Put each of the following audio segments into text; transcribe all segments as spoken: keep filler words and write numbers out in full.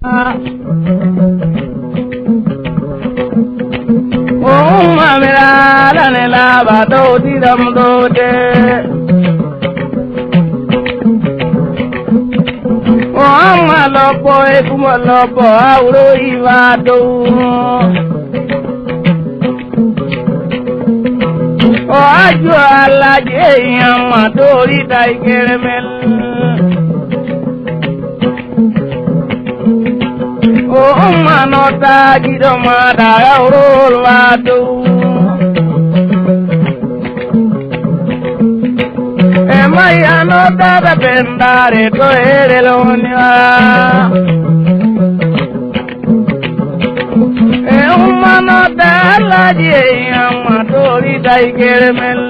O umma mi laalane laaɓa ɗowtiram ɗowde. O amma lobbo e kuma lobbo hawro iwa dow. O ajo Allaji e yamma dori tay keremel. O umma no tagiɗo maɗa hawrol wa dow. E maya no dada bendare to erel woni wa. E ummano dalaji e amma tori tay keremel.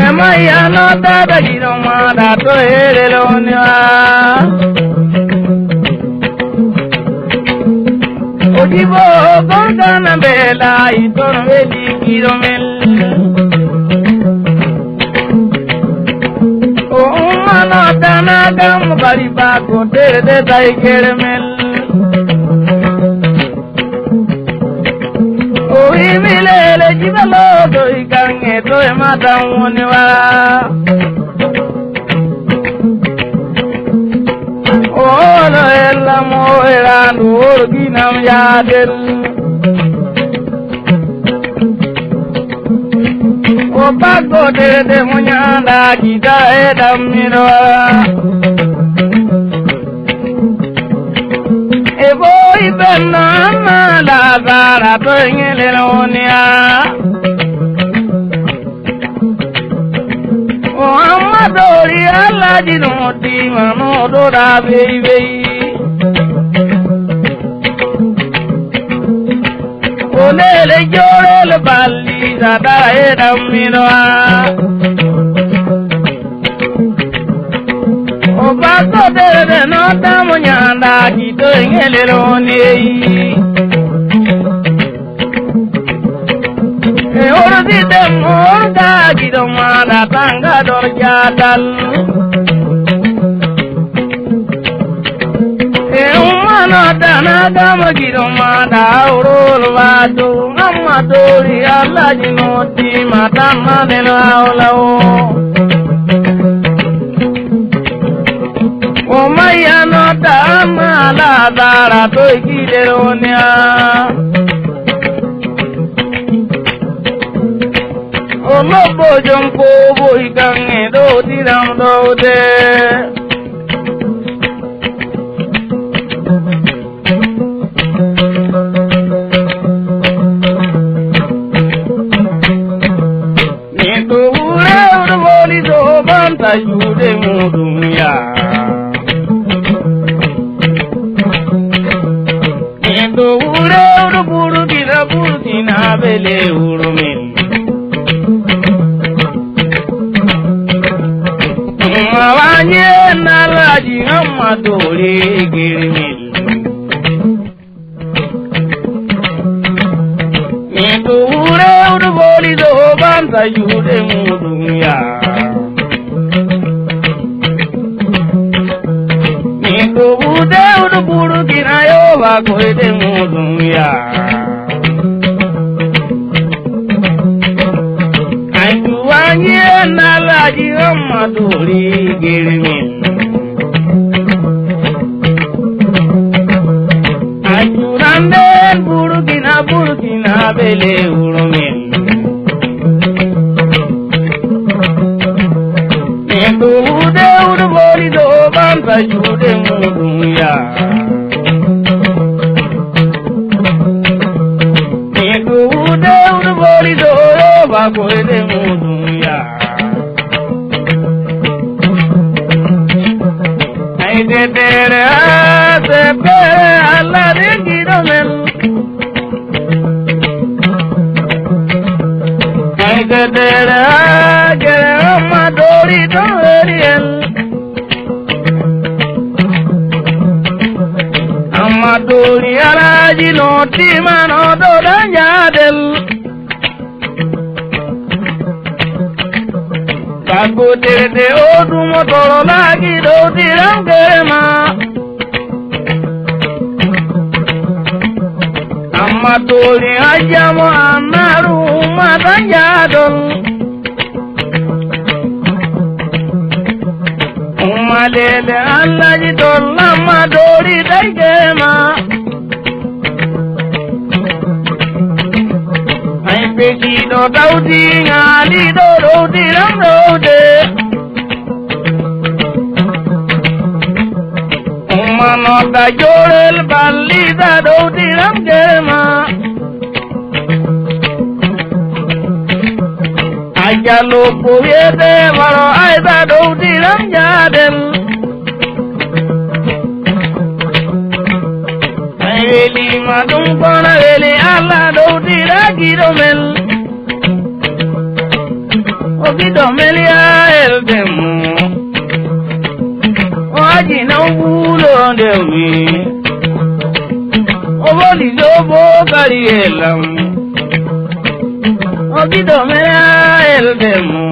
E mayano dada jino mada to ere loni wa. O jibo gorgana bela i tono weli kilomel. O ummano dana gam bari ba ko tere de tay keremel. O wi mi lele jibalo do i gange to e matam woni wala. O no ella mo e randu wor ginam yaden. O baggo dede mo ñanda kita e dammiro. E boy benno amma la zara to ngele lonia. O amma dori Allah di no di mano do da bei bei. O lele jorel balli sada e dammino. O baso dere no tamo ñanda ki to ngele loni. E oro di dem orga ki do mala tanga dor jadal. E ummano dana gama gido mana aurol wado amma dori Allah jino di matama de lo aulawo. O mayano dama la dara to gideronia. O lobbo jom ko boy gange do diram do de. Ni to ure ure boli do banta jude mudum ya. Endo ure uru burkina burkina bele urumin. Mawanye na laji amma dole girmin. Endo ure uru boli do banta jude mudunya. Min ɗo ɓuude uɗo ɓuuɗo kina yo ba koyde muɗum ya. Ay tuwañi en alaji amma tori gere min. Ay turande en ɓuuɗo kina ɓuuɗo kina bele wuro min. Min ɗo huude huude boori ɗo ɓanta juuɗe muɗum ya. Min ɗo huude huude boori ɗo rooba koyɗe muɗum ya. Ay dedere a seppere Allah rengiɗo men. Ay dedere a gere amma dori ɗo weri en. Amma dori alaji no timano ɗo dañadel. Ba Gotere de o dumo toro lagi do diram gerema. Amma tori hajjamo annaru umma tanjadon. Umma lele allaji don lamma dori daigema. Ay pekiɗo dawdi ŋaaliɗo ɗowdiram ɗowde. Umma nodda jorel ballida ɗowdiram gema. A jalo ko wiyete waro ayda ɗowdiram jaadel. Ay welima ɗum kono weli Allah ɗowdira giɗo men. O giɗo men ya eldemo. O aji naw wulo ndewmi. O woni ɗo bo kari elam. O giɗo men ya eldemo.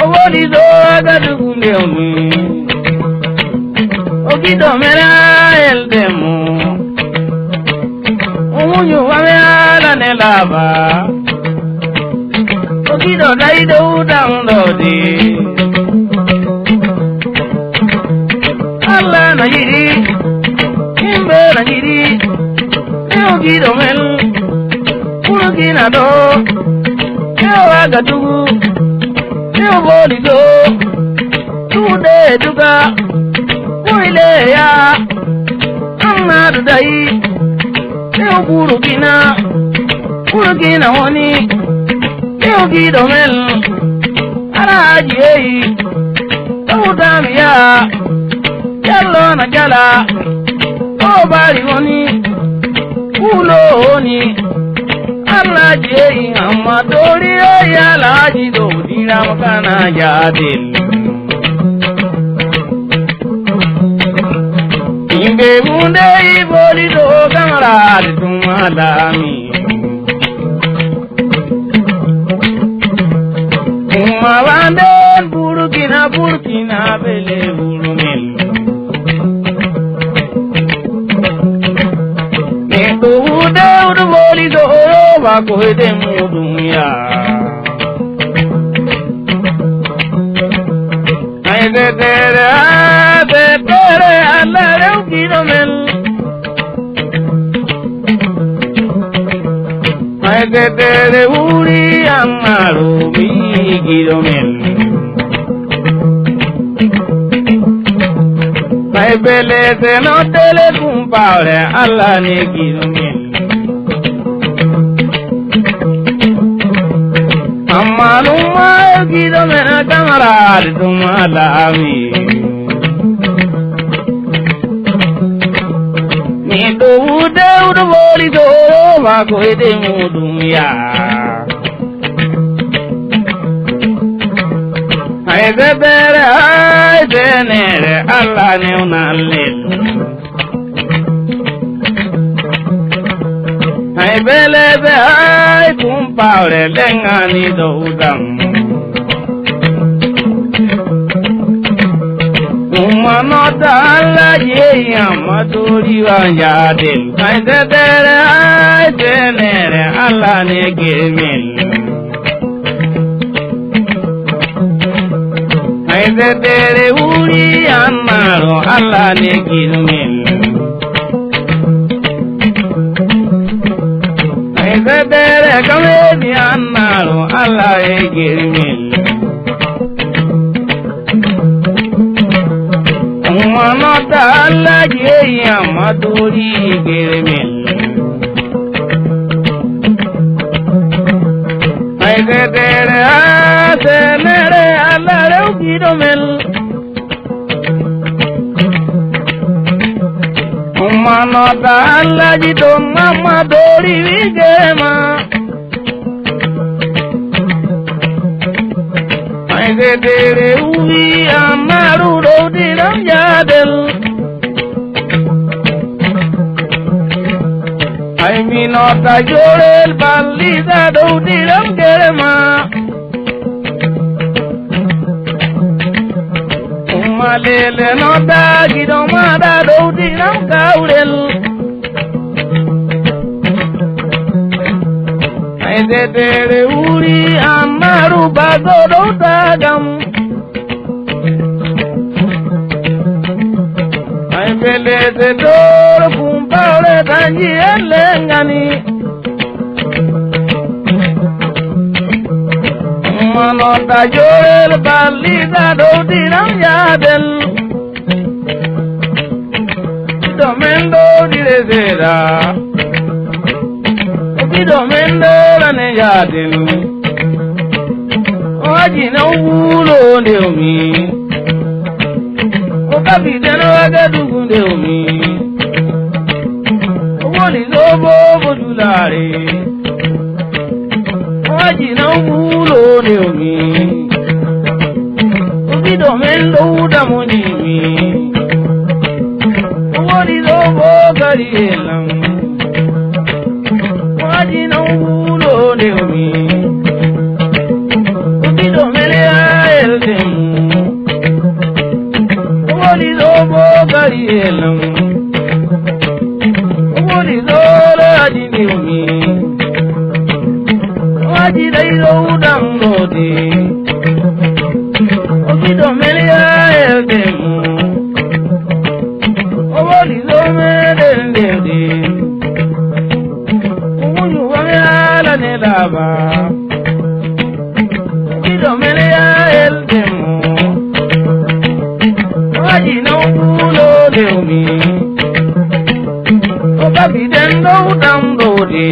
O woni ɗo aga dugu ndewmi. O giɗo men ya eldemo. O muñu wame ala ne laba. O giɗo dai ɗo utam ɗo de. Allah na yiɗi. Yimɓe na yiɗi. E o giɗo men. Ɓurkina ɗo. E o aga dugu. E o boli ɗo. Tuuɗe duga. Ɓoyleya. Annadu dayi. E o ɓurkina. Ɓurkina woni. E o giɗo men. Alaaji eyi. Ɗowtami ya. Jallo na jala. O bari woni. Kulo woni. Alaaji eyi amma dori eyi alaaji ɗo dinama kana jaadel. Yimɓe munde iboli ɗo kamaraade tuma laami. Umma wanden burkina burkina bele wuro men. Neɗɗo wuude wuudu booli ɗo o yowa ko hede muɗum ya. Ay dedere, ah, dedere, Allah rewkiɗo men. Ay dedere wuri ammaru wiigiɗo men. Ay belete no tele kumpawre Allah ne giɗo men. Amma ɗum ma e giɗo men a kamaraade ɗum alaami. Min ɗo wuude wuudo booli to ma ko ede muɗum ya. Ay bebere ay senere Allah newnan lel. Ay bele be ay kumpawre lengani do udam. Uma nota Allah ye amadori wa yadel. Ay dedere ay senere Allah ne gemel. Ay dedere wuri annaro Allah ne giɗo men. Ay dedere kamedi annaro Allah e giɗo men. Manota Allah jeyi amma dori giɗo men. Ay dedere a senere Allah rewkiɗo men. Manota Allah ji ɗon amma dori wigema. Ay dedere uwi amma ruɗo dinan jadel. Ay minota jorel ballida ɗo dinan gerema. Lele no daagi ɗo maɗa ɗowtinam kawrel. Ay dedere wuri Ammaru Bago ɗowtagam. Ay belese doro kumpawre tanji ellengani. Mano da jorel balida do dinam yaden. Bido men do dire zera. Bido men do la ne yaden. Oji na wulo nde umi. O kabi deno aga dugu nde umi. O woni zobo bo dulare. O waji na wulo ne omi. O bido men do uda mo ni mi. O woni zobo gari elam. O waji na wulo ne omi. O bido men ya el dem. O woni zobo gari elam. O woni zolo adini umi. O waji dai do udam dodi. O bido mele ya el dem. O woni zo me den dedi. O woni wa me ala ne laba. Bido mele ya el dem. O waji na wulo de umi. O babi den do udam dodi.